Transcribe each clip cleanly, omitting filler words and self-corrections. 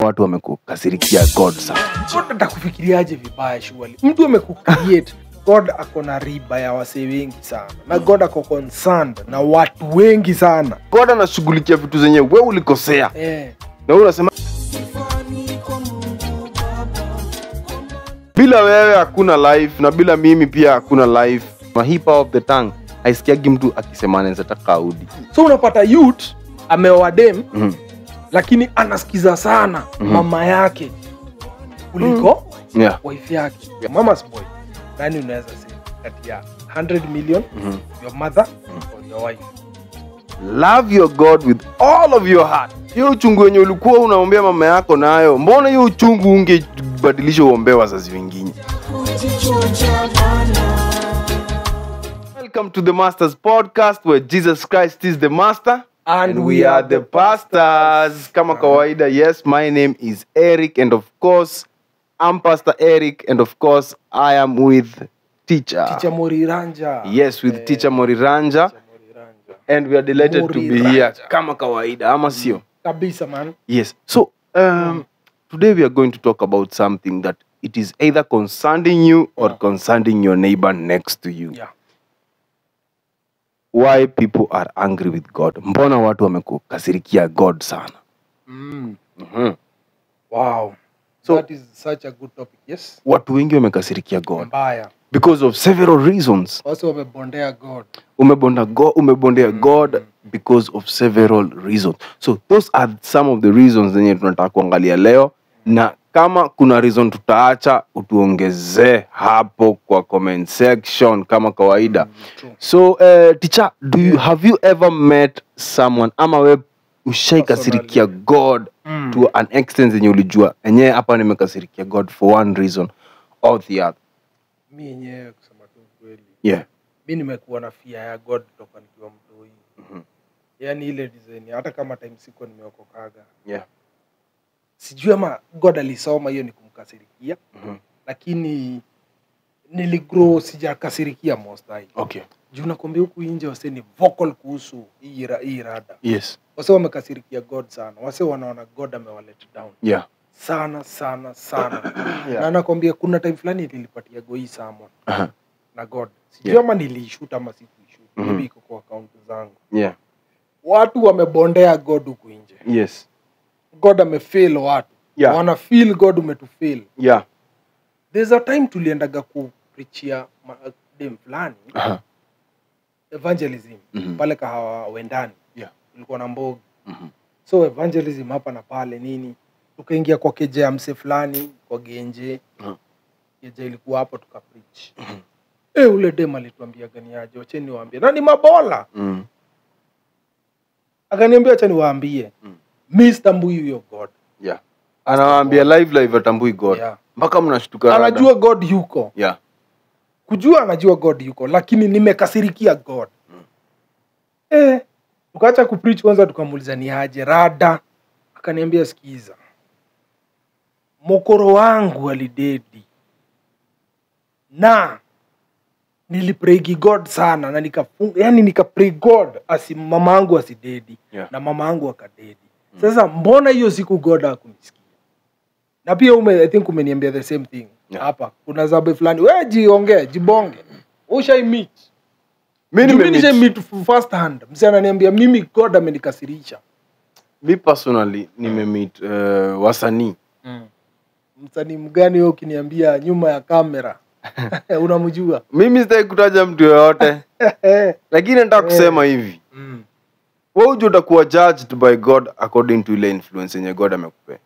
Watu wamekukasirikia God sana. God atakufikiriaje vibaya surely? Mtu amekucreate, God ako na riba ya wasee wengi sana. Na God ako concerned na watu wengi sana. God anashughulikia vitu zenye wewe ulikosea. Na wewe unasema bila wewe hakuna life na bila mimi pia hakuna life. Ma hii power of the tongue haisikiagi mtu akisema anaweza taka audi. So unapata youth ameoa dem, lakini anasikiza sana mama yake kuliko wife yake. Mama's boy. Nani unaweza sema kati ya 100 million, your mother or your wife? Love your God with all of your heart. Hiyo uchungu wenye ulikuwa unaombea mama yako nayo, mbona hiyo uchungu ungebadilisha uombee wazazi wengine? Welcome to the Masters Podcast, where Jesus Christ is the master and we are the pastors. Kama kawaida, yes, my name is Eric, and of course, I'm Pastor Eric, and of course, I am with Teacher. Teacher Moriranja. Yes, with Teacher Moriranja. And we are delighted to be here. Kama kawaida, ama sio? Kabisa, man. Yes. So, today we are going to talk about something that it is either concerning you or concerning your neighbor next to you. Yeah. Why people are angry with God. Mbona watu wamekukasirikia God sana? Wow. So, that is such a good topic. Yes. Watu wengi wamekasirikia God. Mbaya. Because of several reasons. Also wamebondea God. Umebondea God because of several reasons. So those are some of the reasons zenye tunataka kuangalia leo. Na kama kuna reason tutaacha, utuongezee hapo kwa comment section kama kawaida. So teacher, do you have you ever met someone ama we ushaikasirikia God to an extent zenye ulijua enyewe hapa nimekasirikia God for one reason or the other? Mimi yenyewe kusema tu kweli. Yeah. Mimi nimekuwa na fear ya God toka nikiwa mtoi. Yaani ile design hata kama time siko nimeokokaga. Yeah. Sijui ama God alisoma hiyo ni kumkasirikia. Lakini niligrow sijakasirikia most time. Okay. Juu nakwambia huku nje wase ni vocal kuhusu hii rada. Yes. Wase wamekasirikia God sana. Wase wanaona God amewalet down. Yeah. Sana sana sana. Yeah. Na nakwambia kuna time fulani nilipatia goi someone. Na God. Sijui ama nilishoot ama sikuishoot. Maybe iko kwa account zangu. Yeah. Watu wamebondea God huku nje. Yes. God amefail watu. Yeah. Wana feel God umetufail. Yeah. There's a time tuliendaga kupreachia dem fulani. Evangelism pale Kahawa Wendani. Yeah. Kulikuwa na mbogi. So evangelism hapa na pale nini. Tukaingia kwa keja ya mse fulani, kwa genje. Keja ilikuwa hapo tukapreach. Ule dem alituambia gani aje, acha niwaambie. Na ni mabola. Akaniambia acha niwaambie. Mimi sitambui huyo God. Yeah. Anawaambia live atambui God. Yeah. Mpaka mnashtuka. Anajua God yuko. Yeah. Kujua anajua God yuko, lakini nimekasirikia God. Tukaacha kupreach kwanza tukamuuliza ni aje rada. Akaniambia sikiza. Mokoro wangu alidedi. Na nilipray God sana na nikafunga, yani nikapray God asi mama yangu asidedi. Yeah. Na mama yangu akadedi. Sasa mbona hiyo siku God hakunisikia? Na pia I think umeniambia the same thing. Hapa kuna zabe fulani wewe jiongee, jibonge. Ushai meet. Mimi nime meet first hand. Mzee ananiambia mimi God amenikasirisha. Mi personally nime meet wasanii. Msanii mgani wewe ukiniambia nyuma ya kamera? Unamjua? Mimi sitaki kutaja mtu yeyote. Lakini nataka kusema hivi. Wewe unajua utakuwa judged by God according to ile influence yenye God amekupea.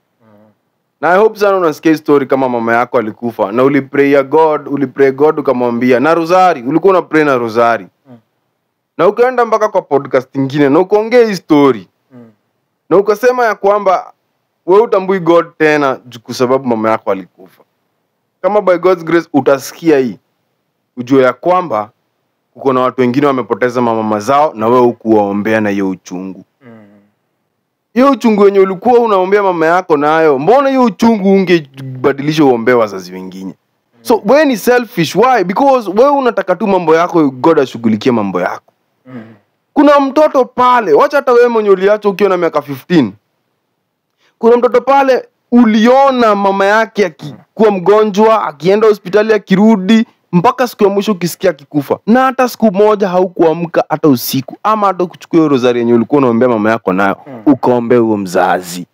Na I hope sana unasikia story kama mama yako alikufa na ulipray God, ulipray God ukamwambia na rosari, ulikuwa una pray na rosari. Na ukaenda mpaka kwa podcast nyingine na ukaongea hii story. Na ukasema ya kwamba wewe utambui God tena kwa sababu mama yako alikufa. Kama by God's grace utasikia hii, ujue ya kwamba kuko na watu wengine wamepoteza mama zao na wewe hukuwaombea na hiyo uchungu. Hiyo uchungu wenye ulikuwa unaombea mama yako nayo, mbona hiyo uchungu ungebadilisha uombee wazazi wengine? So wewe ni selfish. Why? Because wewe unataka tu mambo yako, God ashughulikie mambo yako. Kuna mtoto pale, wacha hata wewe mwenye uliacha ukiwa na miaka 15. Kuna mtoto pale Uliona mama yake akikuwa mgonjwa, akienda hospitali, akirudi, mpaka siku ya mwisho ukisikia akikufa. Na hata siku moja haukuamka hata usiku ama hata kuchukua hiyo rosari yenye ulikuwa unaombea mama yako nayo, ukaombea huo mzazi.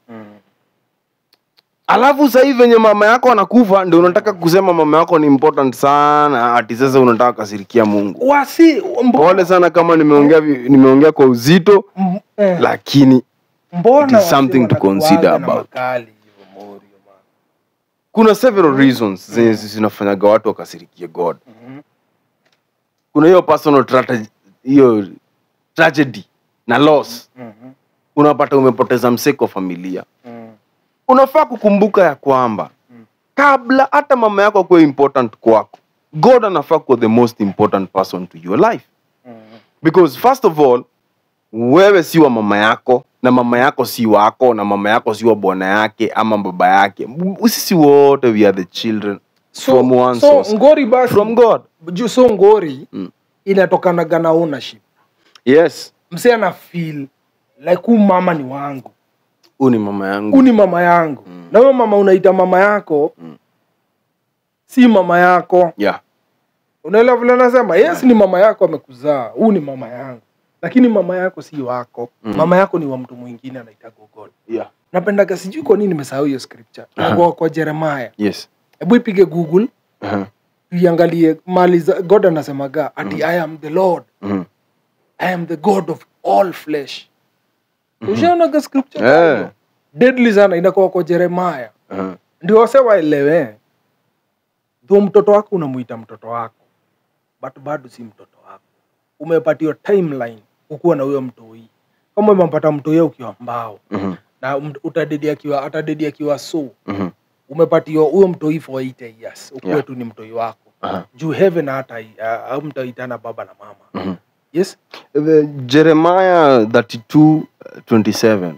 Alafu sasa hivi venye mama yako anakufa ndio unataka kusema mama yako ni important sana, ati sasa unataka kasirikia Mungu. Pole sana kama nimeongea kwa uzito, lakini mbona it is something to consider about. Kuna several reasons zenye zinafanyaga watu wakasirikie God. Kuna hiyo personal hiyo tragedy na loss. Unapata umepoteza msee kwa familia. Unafaa kukumbuka ya kwamba kabla hata mama yako kuwa important kwako, God anafaa kuwa the most important person to your life. Because first of all, wewe si wa mama yako, na mama yako si wako, na mama yako si wa bwana yake ama baba yake. Sisi wote we are the children from one source. Ngori basi, from God. So ngori inatokana na ownership. Yes. Msee ana feel like huyu mama ni wangu. Huyu ni mama yangu. Huyu ni mama yangu. Na wewe mama unaita mama yako, si mama yako. Yeah. Unaelewa vile nasema? Yes, ni mama yako amekuzaa. Huyu ni mama yangu. Lakini mama yako si wako. Mama yako ni wa mtu mwingine anaitwa God. Yeah. Napenda sijui kwa nini nimesahau hiyo scripture. Kwa Jeremiah. Yes. Hebu ipige Google. Iangalie mali za God anasemaga ati I am the Lord. I am the God of all flesh. Ushaona scripture? Yeah. Deadly sana inakuwa kwa Jeremiah. Ndio wase waelewe. Ndio mtoto wako unamuita mtoto wako, but bado si mtoto wako. Umepatiwa timeline ukuwa na huyo mtoi. Kama umempata mtoi ukiwa mbao, na atadedi akiwa so. Umepatiwa huyo mtoi for 8 years. Ukuwe tu ni mtoi wako. Juu heaven hata au mtaitana baba na mama. Yes. Jeremiah 32:27.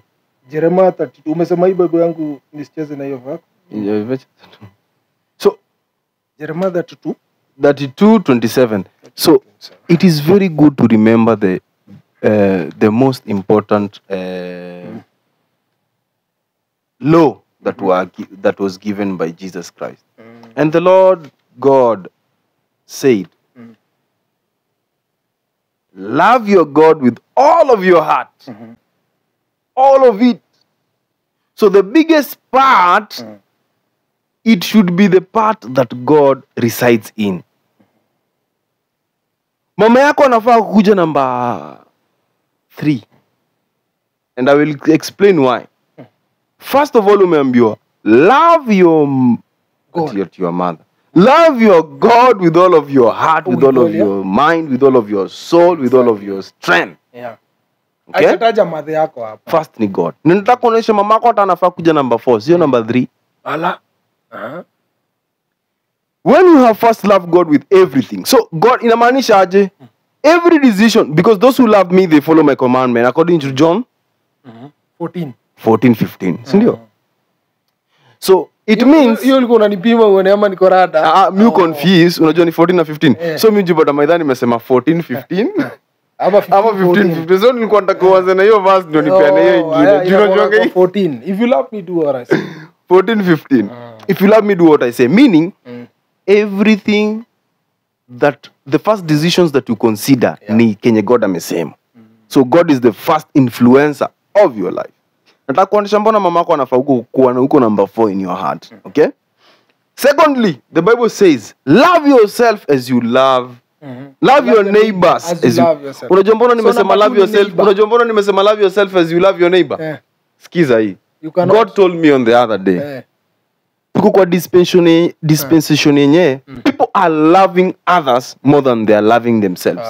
Jeremiah 32. Umesema hii Bible yangu nisicheze na hiyo verse. So Jeremiah 32 32:27. So it is very good to remember the most important law that was given by Jesus Christ. And the Lord God said, love your God with all of your heart. All of it. So the biggest part, it should be the part that God resides in. Mama yako anafaa kukuja number 3. And I will explain why. First of all, umeambiwa, love your God. Your mother. Love your God with all of your heart, with all of your mind, with all of your soul, with all of your strength. Yeah. Okay? Achataja mother yako hapa. First ni God. Ninataka kuonesha mamako hata anafaa kuja number 4, sio number 3. Ala. When you have first loved God with everything. So God inamaanisha aje? Every decision, because those who love me, they follow my commandment, according to John 14. 14:15. Si ndio? So it means hiyo ulikuwa unanipima uone ama niko rada. Mi confuse, unajua ni 14 na 15. So mimi jipata maidhani nimesema 14 15 ama 15 15. So nilikuwa nataka uanze na hiyo verse ndio nipeane hiyo ingine. Unajua 14. If you love me do what I say. 14 15. If you love me do what I say, meaning everything that the first decisions that you consider ni kenye God amesema. So God is the first influencer of your life. Nataka kuonyesha mbona mama yako anafaa kuwa huko number 4 in your heart. Okay? Secondly, the Bible says, love yourself as you love. Love your neighbors as you love yourself. Unajua mbona nimesema love yourself? Unajua mbona nimesema love yourself as you love your neighbor? Sikiza hii. God told me on the other day. Tuko kwa dispensation yenye people are loving others more than they are loving themselves.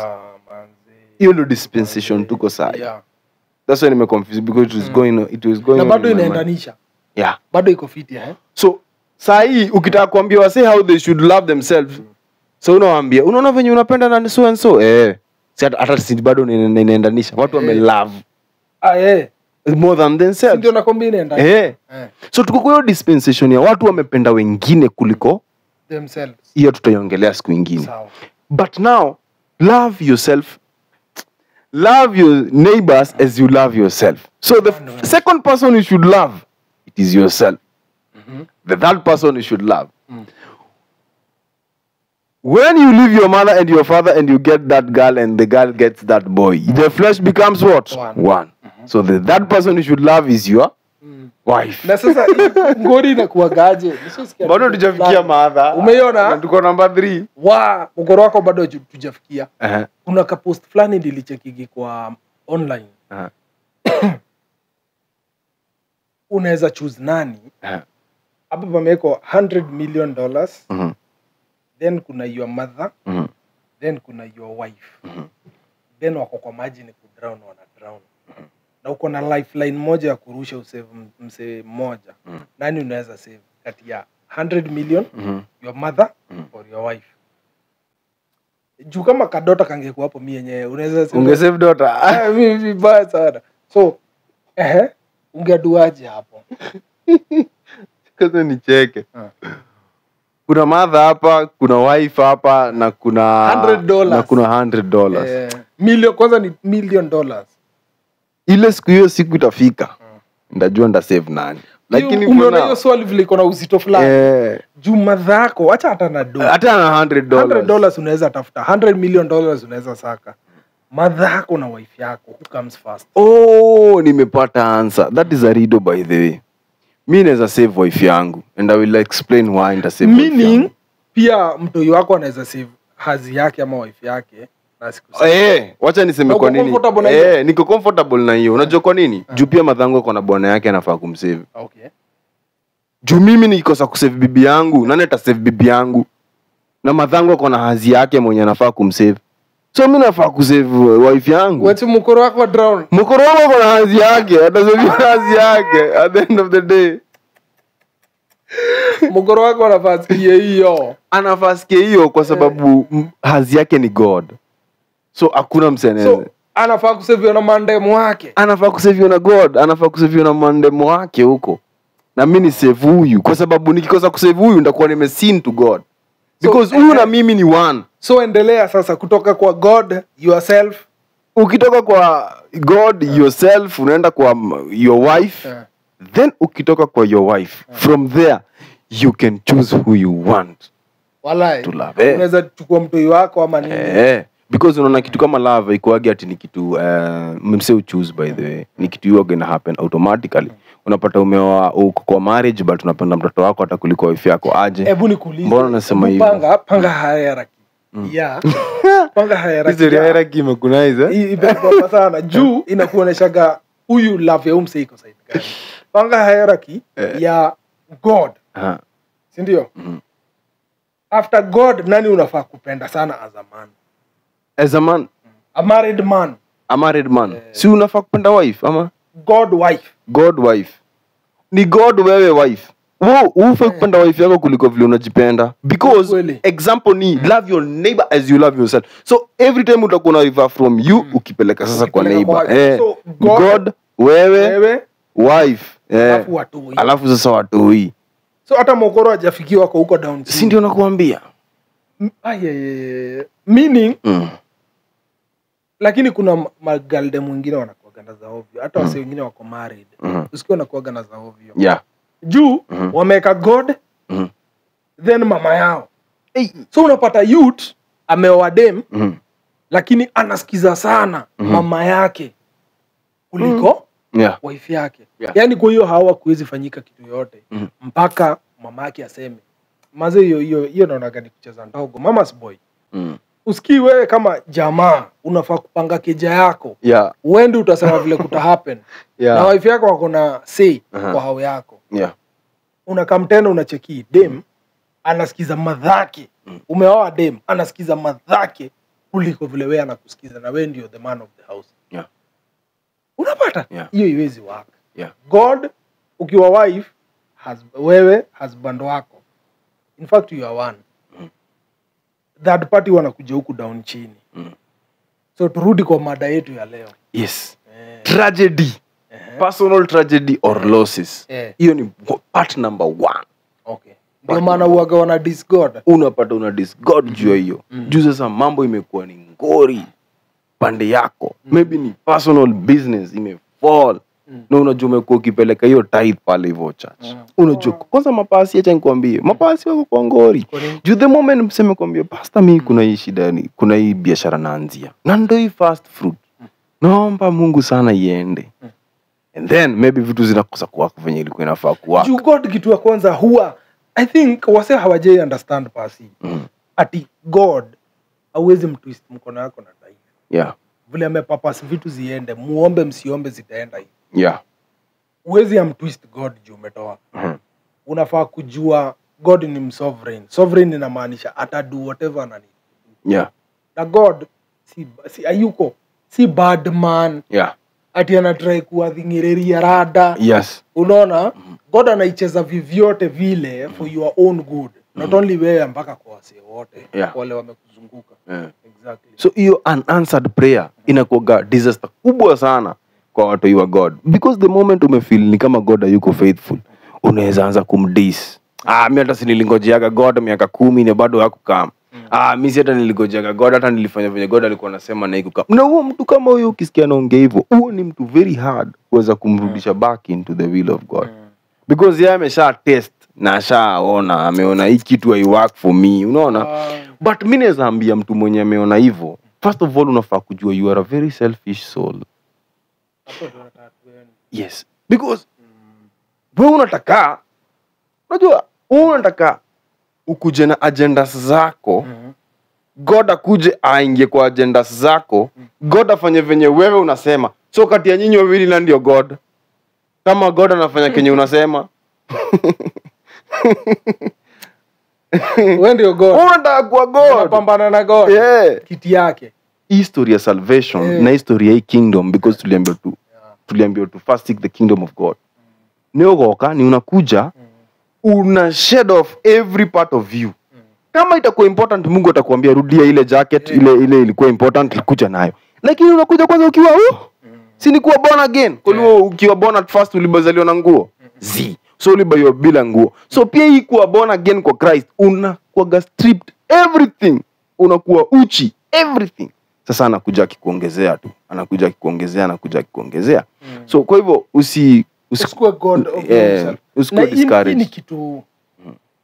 Hiyo ndio dispensation tuko sasa. Yeah. That's why I'm confused because it was going na bado inaendanisha. Yeah. Bado iko fiti eh. So sahi ukitaka kuambia wase how they should love themselves. So unawaambia, unaona venye unapenda nani so and so eh. Si hata si bado inaendanisha. Watu wame love more than themselves. Ndio nakwambia inaendanisha. Eh. So tuko kwa hiyo dispensation ya watu wamependa wengine kuliko themselves. Hiyo tutaiongelea siku nyingine. Sawa. But now love yourself. Love your neighbors as you love yourself. So the second person you should love, it is yourself. The third person you should love. When you leave your mother and your father and you get that girl and the girl gets that boy, the flesh becomes what? One. So the third person you should love is your wife. Na sasa ngori inakuwagaje? Bado tujafikia mother. Umeiona? Tuko number 3. Wa, mgoro wako bado tujafikia. Kuna ka post fulani nilichekigi kwa online. Unaweza choose nani? Hapo pamewekwa $100 million. Then kuna your mother. Then kuna your wife. Then wako kwa maji ni kudrown, wana drown. Na uko na lifeline moja ya kurusha usave mse mmoja. Nani unaweza save kati ya 100 million, your mother or your wife? Juu kama kadota kangekuwa hapo mimi yenyewe unaweza save. Ungesave daughter. Mimi vibaya sana. So ungeduaje hapo? Kaza nicheke. Kuna mother hapa, kuna wife hapa na kuna $100. Na kuna $100. Million kwanza ni $1 million. Ile siku hiyo siku itafika. Ndajua nda save nani. Lakini umeona hiyo swali vile iko na uzito fulani. Juu mother yako acha hata na do. Hata na $100. $100 unaweza tafuta, $100 million unaweza saka. Mother yako na wife yako, who comes first? Oh, nimepata answer. That is a riddle by the way. Mimi naweza save wife yangu and I will explain why nita save wife yangu. Meaning pia mtoi wako anaweza save hazi yake ama wife yake na siku. Wacha niseme kwa nini. Niko comfortable na hiyo. Unajua kwa nini? Juu pia madhangu ako na bwana yake anafaa kumsave. Okay. Juu mimi nikikosa kusave bibi yangu, nani atasave bibi yangu? Na madhangu ako na hazi yake mwenye anafaa kumsave. So mimi nafaa kusave wife yangu. Wacha mkoro wako drown. Mkoro wako ako na hazi yake, atasave hazi yake at the end of the day. Mkoro wako anafaa sikie hiyo. Anafaa sikie hiyo kwa sababu hazi yake ni God. So hakuna mseneze. So anafaa kuseviwa na mandemo wake. Anafaa kuseviwa na God, anafaa kuseviwa na mandemo wake huko. Na mimi ni save huyu kwa sababu nikikosa kusave huyu nitakuwa nimesin to God. Because huyu na mimi ni one. So endelea sasa kutoka kwa God, yourself. Ukitoka kwa God, yourself, unaenda kwa your wife. Then ukitoka kwa your wife, from there you can choose who you want. Walai. To love. Unaweza chukua mtoi wako ama nini? Because unaona kitu kama love ikuagi ati ni kitu mse choose by the way. Ni kitu you are gonna happen automatically. Unapata umeoa uko kwa marriage but unapenda mtoto wako hata kuliko wife yako aje. Hebu nikuulize. Mbona unasema hivyo? Panga hierarchy. Yeah. Panga hierarchy. Hizo hierarchy imekunize eh? Imekuwa sana juu inakuoneshaga huyu love ya mse iko side gani. Panga hierarchy ya God. Si ndio? After God nani unafaa kupenda sana as a man? As a man, a married man. A married man. Si unafaa kupenda wife ama? God wife. God wife. Ni God wewe wife. Wewe unafaa kupenda wife yako kuliko vile unajipenda. Because example ni love your neighbor as you love yourself. So every time utakuwa na river from you ukipeleka sasa kwa neighbor. So God wewe wife. Alafu watoi. Alafu sasa watoi. So hata mokoro hajafikiwa kwa huko down. Si ndio nakuambia? Meaning lakini kuna magalde mwingine wanakuaga na za ovyo. Hata wase wengine wako married. Usikie wanakuaga na za ovyo. Yeah. Juu wameka God then mama yao. So unapata youth ameoa dem lakini anasikiza sana mama yake kuliko wife yake. Yaani kwa hiyo hawakuwezi fanyika kitu yote mpaka mama yake aseme. Maze hiyo naona gani kucheza ndogo. Mama's boy. Usikii wewe kama jamaa unafaa kupanga keja yako. Uende utasema vile kuta happen. Na wife yako wako na say kwa hao yako. Unakam tena unacheki dem anasikiza madhake. Umeoa dem anasikiza madhake kuliko vile wewe anakusikiza na wewe ndio the man of the house. Unapata? Hiyo iwezi work. God ukiwa wife wewe husband wako. In fact you are one. Third party wanakuja huku down chini. So turudi kwa mada yetu ya leo. Yes. Tragedy. Personal tragedy or losses. Hiyo ni part number 1. Okay. Ndio maana uaga wana disgod. Unapata una disgod juu hiyo. Juu sasa mambo imekuwa ni ngori pande yako. Maybe ni personal business imefall. Na unajua umekuwa ukipeleka hiyo tithe pale hivyo church. Unajua kwanza mapasi, acha nikwambie, mapasi wako kwa ngori. Juu the moment mseme kwambie pastor, mimi kuna hii shida, yani kuna hii biashara naanzia. Na ndio hii first fruit. Naomba Mungu sana iende. And then maybe vitu zinakosa kuwa venye ilikuwa inafaa kuwa. Juu God kitu ya kwanza huwa, I think wase hawajai understand pasi. Ati God hauwezi mtwist mkono yako na tithe. Vile amepapas vitu ziende, muombe msiombe zitaenda hivi. Huwezi amtwist God juu umetoa. Unafaa kujua God ni msovereign. Sovereign inamaanisha ata do whatever anani. Na God si hayuko, si bad man. Ati anatry kuadhingireria rada. Unaona? God anaicheza vyovyote vile for your own good. Not only wewe, mpaka kwa wasee wote, wale wamekuzunguka. Exactly. So hiyo unanswered prayer inakuwa disaster kubwa sana kwa watu wa God. Because the moment umefeel ni kama God hayuko faithful, unaweza anza kumdiss. Mimi hata si nilingojeaga God miaka 10 na bado hakukam. Mimi si hata nilingojeaga God, hata nilifanya venye God alikuwa anasema na haikukam. Na huo mtu kama huyo ukisikia anaongea hivyo, huo ni mtu very hard kuweza kumrudisha back into the will of God. Because yeye amesha test na ashaona, ameona hii kitu hai work for me, unaona? But mimi naweza ambia mtu mwenye ameona hivyo, first of all unafaa kujua you are a very selfish soul. Hapo ndo nataka tuende. Yes, because wewe unataka, unajua wewe unataka ukuje na agendas zako. God akuje aingie kwa agendas zako. God afanye venye wewe unasema. So kati ya nyinyi wawili nani ndio God? Kama God anafanya kenye unasema. Wewe ndio God. Unataka kuwa God. Unapambana na God. Kiti yake. History ya salvation na history ya hii kingdom, because tuliambiwa tu first seek the kingdom of God. Ni ugoka, ni unakuja, una shed off every part of you. Kama itakuwa important, Mungu atakuambia rudia ile jacket, ile ilikuwa important, kuja nayo. Lakini unakuja kwanza ukiwa si ni kuwa born again. Kwa hiyo ukiwa born at first ulibazaliwa na nguo. Z. So ulibaiwa bila nguo. So pia hii kuwa born again kwa Christ, unakuwa stripped everything. Unakuwa uchi everything. Sasa anakuja akikuongezea tu. Anakuja akikuongezea, anakuja akikuongezea. So kwa hivyo usikuwe God of yourself. Usikuwe Na discouraged.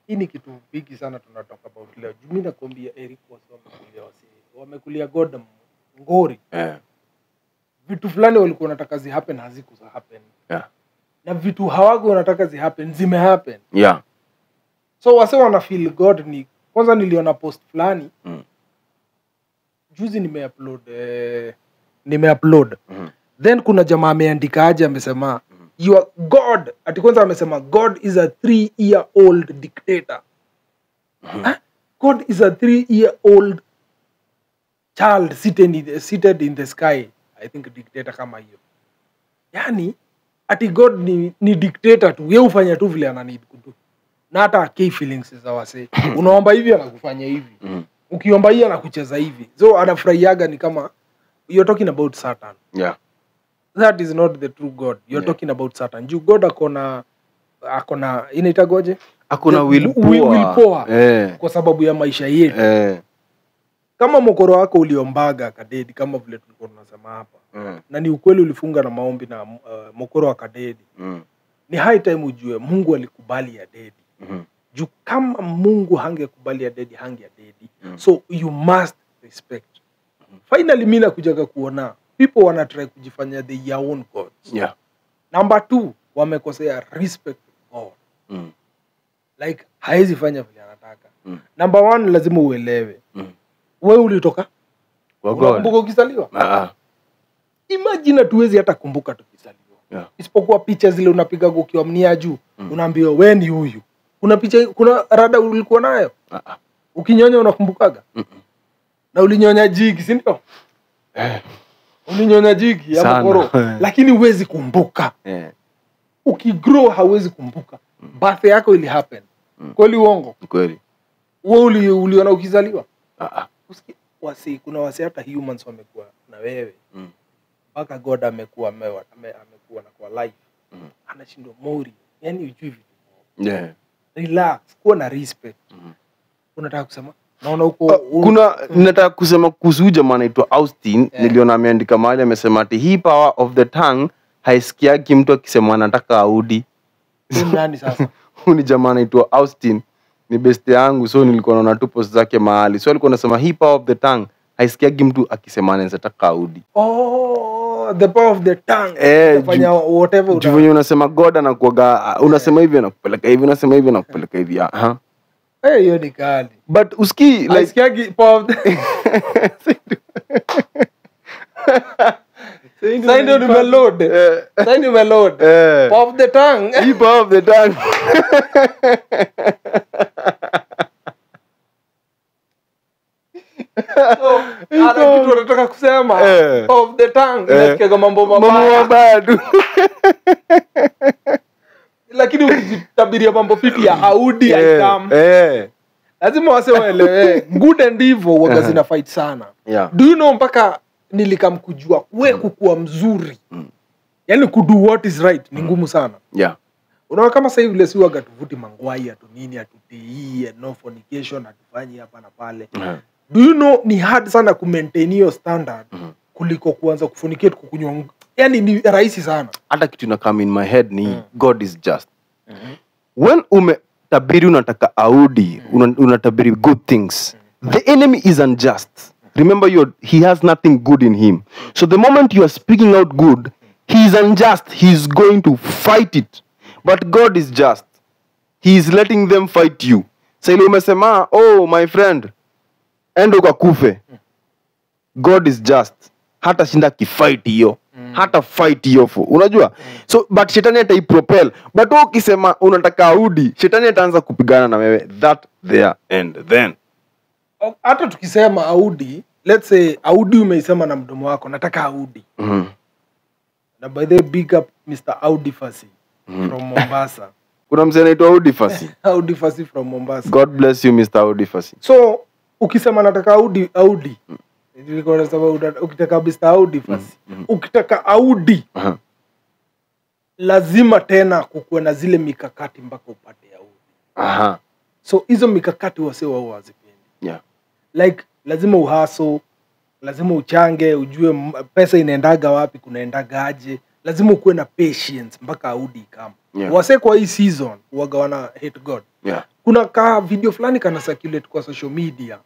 hii ni kitu big sana tunatoka about leo. Juu mimi nakwambia Eric, wasi wamekulia wasi. Wamekulia God ngori. Vitu fulani walikuwa wanataka zi happen hazikuza happen. Na vitu hawakuwa wanataka zi happen zime happen. So wase wana feel God ni, kwanza niliona post fulani. Juzi nimeupload. Then kuna jamaa ameandika aje, amesema you are God. Ati kwanza amesema God is a 3-year-old dictator. Huh? God is a 3-year-old child seated in the sky. I think dictator kama hiyo. Yani ati God ni dictator tu. Yeye hufanya tu vile ana need kudu. Na hata key feelings za wase. Unaomba hivi anakufanya hivi. Ukiomba hii anakucheza hivi. So anafurahiaga ni kama you're talking about Satan. That is not the true God. You're talking about Satan. Juu God akona inaitagoje? Akona The will power. will power. Kwa sababu ya maisha yetu. Kama mokoro wako uliombaga akadedi kama vile tulikuwa tunasema hapa. Na ni ukweli ulifunga na maombi na mokoro akadedi. Ni high time ujue Mungu alikubali ya dedi. Juu kama Mungu hangekubali ya dedi, hange ya dedi. So you must respect. Finally mimi nakujaga kuona people wana try kujifanya their own gods. Number 2, wamekosea respect God. Like haezi fanya vile anataka. Number 1, lazima uelewe. Wewe ulitoka? Kwa God. Unakumbuka ukizaliwa? Imagine hatuwezi hata kumbuka tukizaliwa. Isipokuwa picha zile unapiga ukiwa mnia juu, unaambiwa wewe ni huyu. Kuna picha, kuna rada ulikuwa nayo? Ukinyonya unakumbukaga? Na ulinyonya jigi, si ndio? Ulinyonya jigi ya Sana. mkoro. Lakini huwezi kumbuka. Ukigrow hauwezi kumbuka. Birth yako ili happen. Kweli uongo? Kweli. Wewe uliona ukizaliwa? Usikie, kuna wasi hata humans wamekuwa na wewe. Mpaka God amekuwa amekuwa na kwa life. Anashindwa mori. Yaani hujui vitu. Relax, kuwa na respect. Unataka kusema? Naona huko Kuna nataka kusema kuhusu huyu jamaa anaitwa Austin. Niliona ameandika mahali amesema ati he power of the tongue haisikiagi mtu akisema anataka Audi. Nani sasa? Huyu ni jamaa anaitwa Austin, ni best yangu, so nilikuwa naona tu post zake mahali. So alikuwa anasema hii power of the tongue haisikiagi mtu akisema anaweza taka Audi. Oh, the power of the tongue. Utafanya whatever. Juu venye unasema God anakuaga, unasema hivi anakupeleka hivi, unasema hivi anakupeleka hivi. Aha. Hiyo ni kali. But usikii like haisikiagi power of the Sasa ndio nimeload. Sasa nimeload. Power of the tongue. Hii power of the tongue. So, ana kitu anataka kusema power of the tongue inasikia mambo mabaya. Lakini ukijitabiria mambo fiti ya Audi haikam. Lazima wase waelewe good and evil waga zina fight sana. Do you know mpaka nilikamkujua we kukua mzuri. Yaani kudo what is right ni ngumu sana. Yeah. Unaona kama sasa hivi si waga tuvuti mangwai atu nini atutii no fornication atufanyi hapa na pale. Do you know ni hard sana ku maintain your standard kuliko kuanza kufornicate kukunywa. Yaani ni rahisi sana. Hata kitu ina come in my head ni God is just. When umetabiri unataka Audi, unatabiri good things. The enemy is unjust. Remember, he has nothing good in him. So the moment you are speaking out good, he is unjust. He is going to fight it. But God is just. He is letting them fight you. Sasa umesema, oh my friend, endo ukakufe. God is just. Hata shinda kifight hiyo. Hata fight hiyo. Unajua? So, but shetani ataipropel. But ukisema unataka Audi, shetani ataanza kupigana na wewe. That there and then. Hata tukisema Audi, let's say Audi umeisema na mdomo wako, nataka Audi. Na by the way, big up Mr. Audi Fasi from Mombasa. Kuna mzee anaitwa Audi Fasi. Audi Fasi from Mombasa. God bless you Mr. Audi Fasi. So, ukisema nataka Audi, Audi. Nilikuwa nasema ukitaka Mr. Audi Fasi. Ukitaka Audi. Lazima tena kukuwe na zile mikakati mpaka upate Audi. So, hizo mikakati wase wao wazipendi. Yeah. Like lazima uhaso, lazima uchange, ujue pesa inaendaga wapi, kunaendaga aje. Lazima ukuwe na patience mpaka Audi kama. Wase kwa hii season waga wana hate God. Kuna ka video fulani kana circulate kwa social media.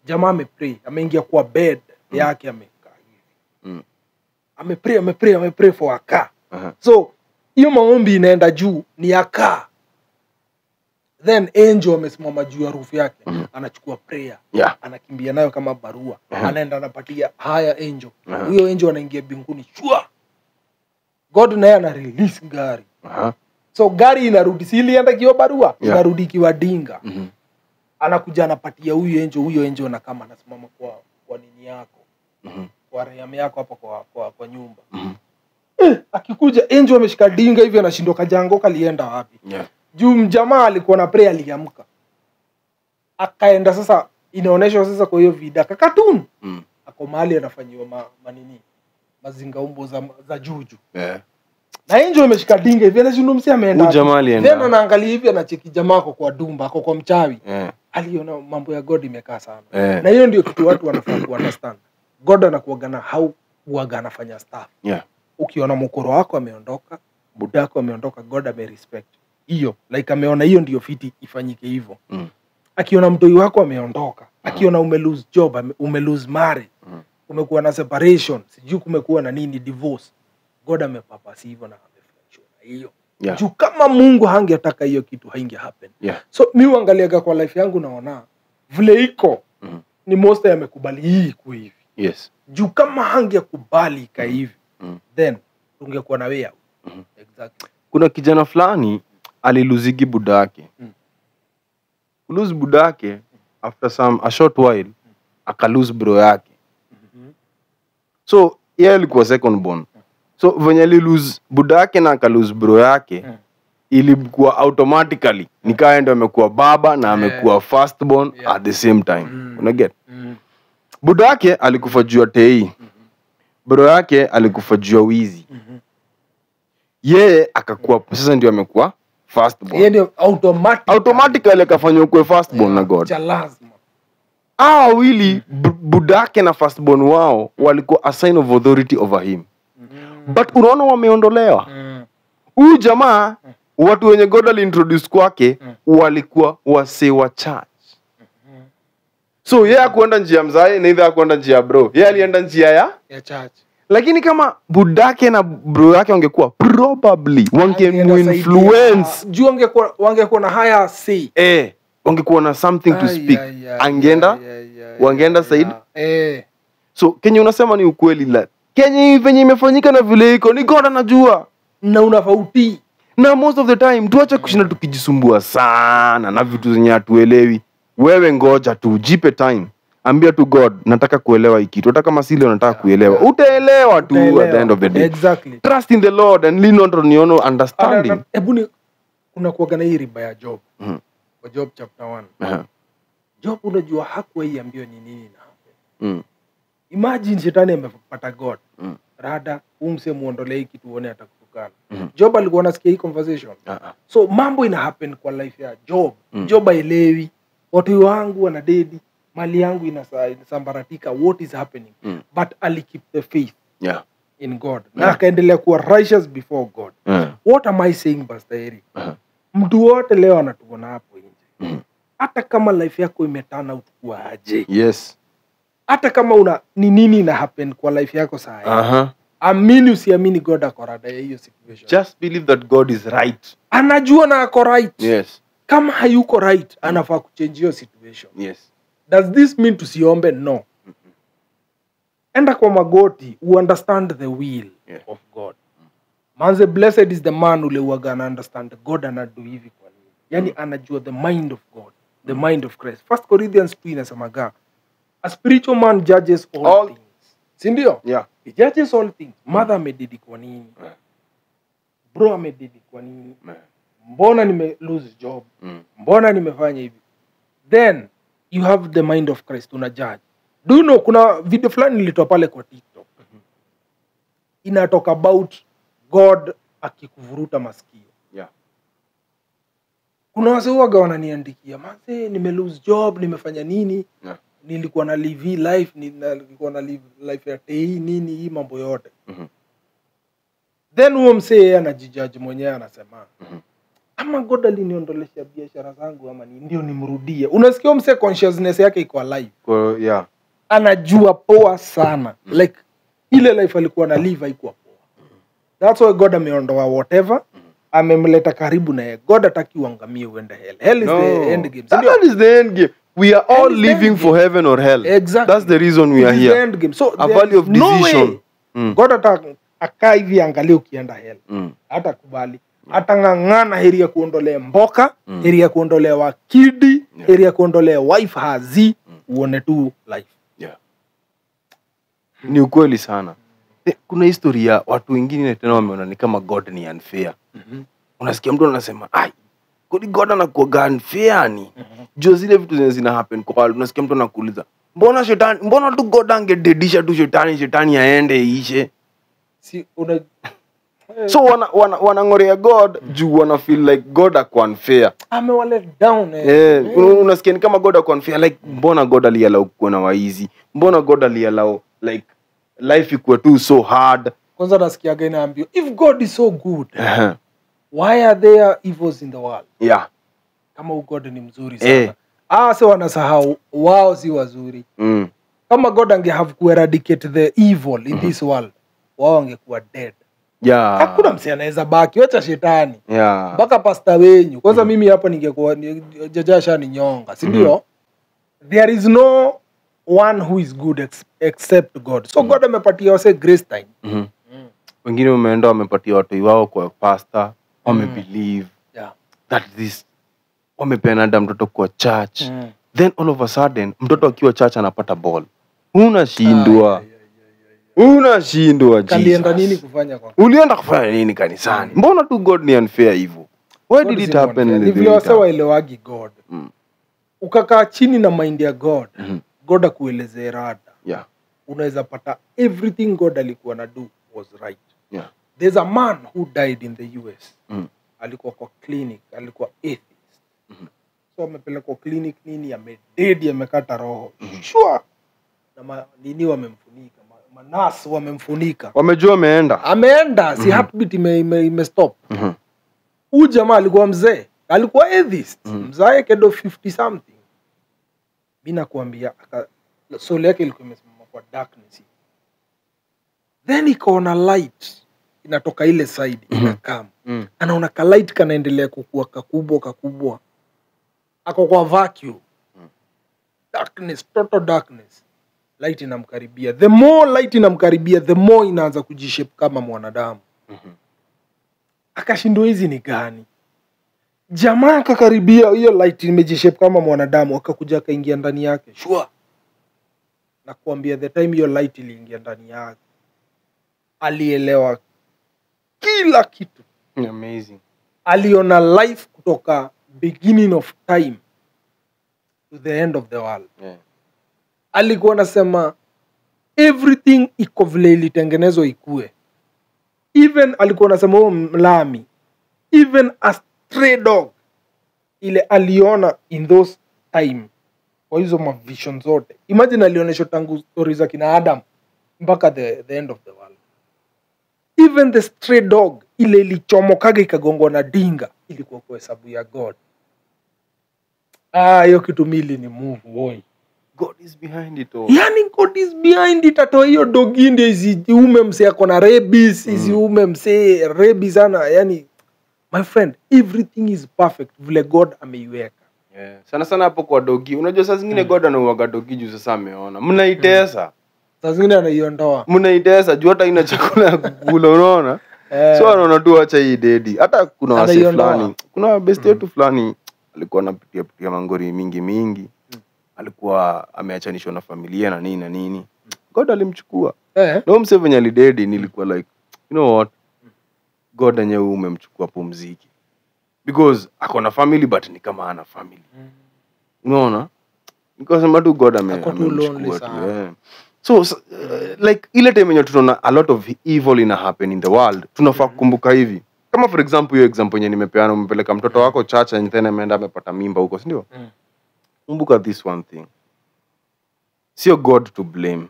Jamaa amepray, ameingia kwa bed yake amekaa hivi. Amepray for a car. So hiyo maombi inaenda juu ni a car. Then angel amesimama juu ya roof yake, anachukua prayer, anakimbia nayo kama barua, anaenda anapatia haya angel. Huyo angel anaingia mbinguni, shua. God naye ana release gari. So gari inarudi, si ilienda kiwa barua, inarudi kiwa dinga. Anakuja anapatia huyo angel, huyo angel na kama anasimama kwa nini yako. Kwa rehema yako hapo kwa nyumba. Akikuja angel ameshika dinga hivi anashindwa kajango kalienda wapi. Juu mjamaa alikuwa na prayer aliamka. Akaenda sasa inaonyeshwa sasa kwa hiyo video cartoon. Ako mahali anafanyiwa manini mazinga umbo za juju. Na angel ameshika dinga hivi anashindwa msi ameenda. Huyu jamaa alienda. Then anaangalia hivi anacheki jamaa ako kwa dumba, ako kwa mchawi. Aliona mambo ya God imekaa sana. Na hiyo ndio kitu watu wanafaa ku understand. God anakuaga na how huaga anafanya stuff. Ukiona mkoro wako ameondoka, budako ameondoka, God ame respect. Hiyo like ameona hiyo ndio fiti ifanyike hivyo. Akiona mtoi wako ameondoka, akiona ume lose job, ume lose marriage, kumekuwa na separation, sijui kumekuwa na nini divorce. God amepapasi hivyo na amefurahishwa na hiyo. Juu kama Mungu hangetaka hiyo kitu hainge happen. So mimi huangaliaga kwa life yangu naona vile iko ni most amekubali hii kwa hivi. Juu kama hangekubali ka hivi, then tungekuwa na way out. Exactly. Kuna kijana fulani aliluzigi buda yake. Kulose buda yake after some a short while akalose bro yake. So yeye alikuwa second born. So venye alilose buda yake na akalose bro yake, ilikuwa automatically nikae ndo amekuwa baba na amekuwa first born at the same time. Una get? Buda yake alikufa juu ya tei. Bro yake alikufa juu ya wizi. Yeye akakuwa sasa ndio amekuwa first born. Yeye ndio automatically akafanywa kuwa first born na God. Cha lazima. Hao wawili budake na first born wao walikuwa a sign of authority over him. But unaona wameondolewa. Huyu jamaa, watu wenye God aliintroduce kwake walikuwa wasee wa church. So yeye hakuenda njia mzae na either hakuenda njia bro. Yeye alienda njia ya church. Lakini kama budake na bro yake wangekuwa, probably wangemuinfluence. Juu wangekuwa na higher say. Wangekuwa na something to speak. Angeenda, wangeenda said. So Kenya unasema ni ukweli la. Kenya venye imefanyika na vile iko ni God anajua. Na unafauti. Na most of the time tuache kushinda tukijisumbua sana na vitu zenye hatuelewi. Wewe ngoja tu, jipe time. Ambia tu God, nataka kuelewa hiki kitu. Hata kama si leo nataka kuelewa. Utaelewa tu at the end of the day. Exactly. Trust in the Lord and lean not on your own understanding. Hebu ni kuna kuaga na hii riba ya Job. Kwa Job chapter 1. Job unajua hakuiambiwa ni nini na happen. Imagine shetani amepata God. Rada umse muondolee hiki tuone atakutukana. Job alikuwa anasikia hii conversation. So mambo ina happen kwa life ya Job. Job haelewi. Watu wangu wanadedi, mali yangu inasambaratika, what is happening? But ali keep the faith in God. Na akaendelea kuwa righteous before God. What am I saying, Pastor Eric? Mtu wote leo anatuona hapo nje. Hata kama life yako imetana utakuwa aje. Yes. Hata kama una ni nini ina happen kwa life yako saa. Amini usiamini, God ako rada ya hiyo situation. Just believe that God is right. Anajua na ako right. Yes. Kama hayuko right, anafaa kuchange hiyo situation. Yes. Does this mean tusiombe? No. Enda kwa magoti, you understand the will of God. Manze, blessed is the man ule huwaga ana understand God anadu hivi kwa nini. Yani anajua the mind of God, the mind of Christ. 1 Corinthians 2 inasemaga, a spiritual man judges all things. Si ndio? Yeah. He judges all things. Mother amedidi kwa nini? Bro amedidi kwa nini? Mbona nime lose job? Mbona nimefanya hivi? Then you have the mind of Christ, una judge. Do you know kuna video fulani nilitoa pale kwa TikTok. Ina talk about God akikuvuruta masikio. Yeah. Kuna wase huwaga wananiandikia, manze nime lose job, nimefanya nini? Yeah. Nilikuwa na live life, nilikuwa na live life ya tei nini hii mambo yote. Then huo msee yeye anajijudge mwenyewe anasema, ama God aliniondolesha biashara zangu ama ni ndio nimrudie. Unasikia msee consciousness yake iko alive. Yeah. Anajua poa sana. Like ile life alikuwa na live haikuwa poa. That's why God ameondoa whatever, amemleta karibu na yeye. God hataki uangamie uende hell. Hell is the end game. That is the end game. We are all living for heaven or hell. Exactly. That's the reason we are here. The end game. So a value of decision. No way. God atakaa hivi angalie ukienda hell. Hatakubali. Atang'ang'ana heri ya kuondolea mboka, heri ya kuondolea wakidi, heri ya kuondolea wife hazi, uone tu life. Yeah. Ni ukweli sana. Kuna historia watu wengine tena wameona ni kama God ni unfair. Unasikia mtu anasema, "Ai, God anakuwa unfair ni." Juu zile vitu zenye zina happen kwa watu, unasikia mtu anakuuliza, "Mbona shetani, mbona tu God angededisha tu shetani, shetani aende iishe?" Si una So wanangorea God juu wana feel like God ako unfair. Amewale down. Unasikia ni kama God ako unfair, like mbona God aliallow kuwa na waizi? Mbona God aliallow like life ikuwe too so hard? Kwanza nasikiaga inaambiwa, if God is so good, why are there evils in the world? Yeah. Kama God ni mzuri sana. Sasa wanasahau wao si wazuri. Kama God ange have to eradicate the evil in this world, wao wangekuwa dead. Yeah. Hakuna msee anaweza baki, wacha shetani. Yeah. Mpaka pastor wenyu. Kwanza mimi hapa ningekuwa jajasha ni nyonga, si ndio? There is no one who is good except God. So God amepatia wase grace time. Wengine wameenda wamepatia watu wao kwa pastor, wame believe that this, wamepeana mtoto kwa church. Then all of a sudden mtoto akiwa church anapata ball. Unashindwa. Unashindwa Jesus. Kalienda nini kufanya kwa? Ulienda kufanya nini kanisani? Mbona tu God ni unfair hivyo? Why did it happen? Ni vile wase waelewagi God. Ukakaa chini na mind ya God, God akuelezee rada. Yeah. Unaweza pata everything God alikuwa na do was right. Yeah. There's a man who died in the US. Alikuwa kwa clinic, alikuwa atheist. So amepelekwa clinic nini, amededi, amekata roho. Sure. Na nini wamemfunika, Manas wamemfunika. Wamejua ameenda. Ameenda, si heartbeat ime stop. Huyu jamaa alikuwa mzee, alikuwa atheist. Mzee kedo 50 something. Mimi nakuambia soul yake ilikuwa imesimama kwa darkness. Then ikaona light inatoka ile side inakam. Anaona ka light kanaendelea kukua kakubwa kakubwa. Ako kwa vacuum. Darkness, total darkness. Light inamkaribia. The more light inamkaribia, the more inaanza kujishape kama mwanadamu. Akashindwa hizi ni gani? Jamaa akakaribia hiyo light imejishape kama mwanadamu, akakuja akaingia ndani yake. Sure. Na kuambia the time hiyo light iliingia ndani yake, alielewa kila kitu. Amazing. Aliona life kutoka beginning of time to the end of the world. Alikuwa anasema everything iko vile ilitengenezwa ikue. Even alikuwa anasema huo mlami, even a stray dog ile aliona in those time, kwa hizo mavision zote. Imagine alionyeshwa tangu stories za kina Adam mpaka the end of the world. Even the stray dog ile ilichomokaga ikagongwa na dinga ilikuwa kwa hesabu ya God. Hiyo kitu mili ni move boy. God is behind it all. Yani God is behind it. Atoa hiyo dog ndio isiume msee ako na rabies, isiume msee rabies ana. Yani my friend, everything is perfect vile God ameiweka. Sana sana hapo kwa dogi. Unajua saa zingine God anauaga dogi juu sasa ameona. Mnaitesa. Saa zingine anaiondoa. Mnaitesa juu hata ina chakula ya kukula, unaona? So anaona tu acha hii dedi. Hata kuna wase fulani, kuna best yetu fulani alikuwa anapitia pitia mangori mingi mingi. Alikuwa ameachanishwa na familia na nini na nini. God alimchukua. Na mse venye alidedi nilikuwa like, you know what? God enyewe umemchukua pumziki. Because ako na family but ni kama hana family. Unaona? Nikasema tu God amemchukua tu. So like ile time yenye tunaona a lot of evil ina happen in the world, tunafaa kukumbuka hivi. Kama for example hiyo example yenye nimepeana, umepeleka mtoto wako chacha and then ameenda amepata mimba huko, si ndio? Kumbuka this one thing. Sio God to blame.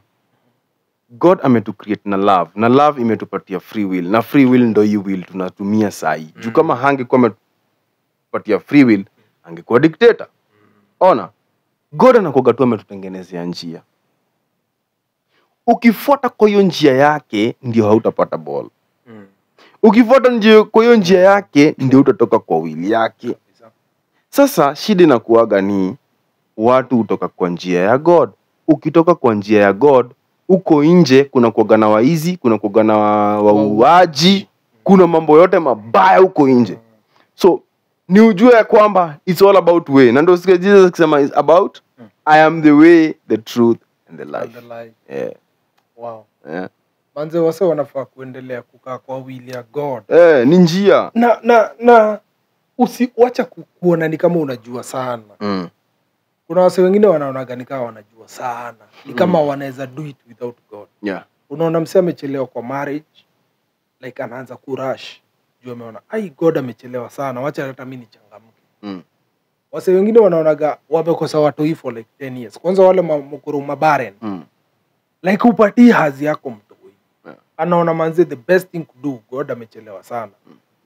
God ametucreate na love. Na love imetupatia free will. Na free will ndo hii will tunatumia sahi. Juu kama hangekuwa ametupatia free will, angekuwa dictator. Ona, God anakuwa tu ametutengenezea njia. Ukifuata kwa hiyo njia yake ndio hautapata ball. Ukifuata kwa hiyo njia yake ndio utatoka kwa will yake. Sasa shida inakuwaga ni watu kutoka kwa njia ya God. Ukitoka kwa njia ya God, uko nje kuna kuwaga na waizi, kuna kuwaga na wauaji, kuna mambo yote mabaya huko nje. So ni ujue ya kwamba it's all about way. Na ndio sikia Jesus akisema is about I am the way, the truth and the life. And the life. Yeah. Wow. Yeah. Manze wase wanafaa kuendelea kukaa kwa will ya God. Ni njia. Na usiacha kuona ni kama unajua sana. Kuna wase wengine wanaonaga ni kama wanajua sana. Ni kama wanaweza do it without God. Yeah. Unaona msee amechelewa kwa marriage, like anaanza kurush. Juu ameona ai God amechelewa sana, wacha hata mimi nichangamke. Wase wengine wanaonaga wamekosa watu for like 10 years. Kwanza wale mkuru mabaren. Like upatie hazi yako mtu huyu. Anaona manze the best thing to do, God amechelewa sana.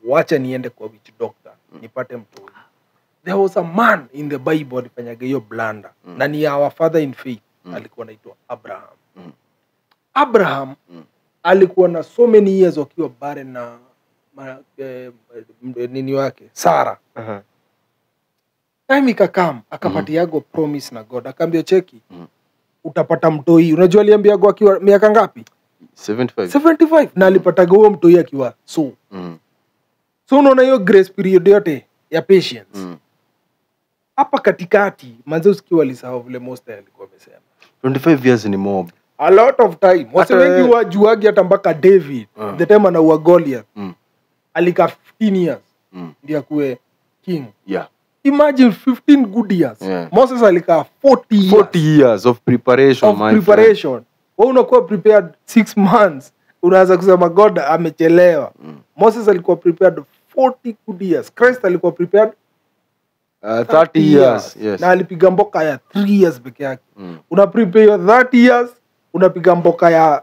Wacha niende kwa witch doctor, nipate mtu huyu. There was a man in the Bible alifanyaga hiyo blunder. Na ni our father in faith, alikuwa anaitwa Abraham. Abraham alikuwa na so many years wakiwa barren na nini wake Sarah. Time ikakam akapatiago promise na God, akaambia cheki utapata mtoi. Unajua aliambiago akiwa miaka ngapi? 75. 75 na alipataga huo mtoi akiwa so. So unaona hiyo grace period yote ya patience. Hapa katikati manze usikiwa alisahau vile Mose alikuwa amesema. 25 years ni mob. A lot of time. Wase wengi wajuagi hata mpaka David, the time anaua Goliath. Alika 15 years ndiye akuwe king. Yeah. Imagine 15 good years. Yeah. Moses alikaa 40 years. 40 years of preparation, of preparation. Wewe unakuwa prepared 6 months. Unaanza kusema God amechelewa. Moses alikuwa prepared 40 good years. Christ alikuwa prepared 30 years. Yes. Na alipiga mboka ya 3 years peke yake. Una prepare 30 years, unapiga mboka ya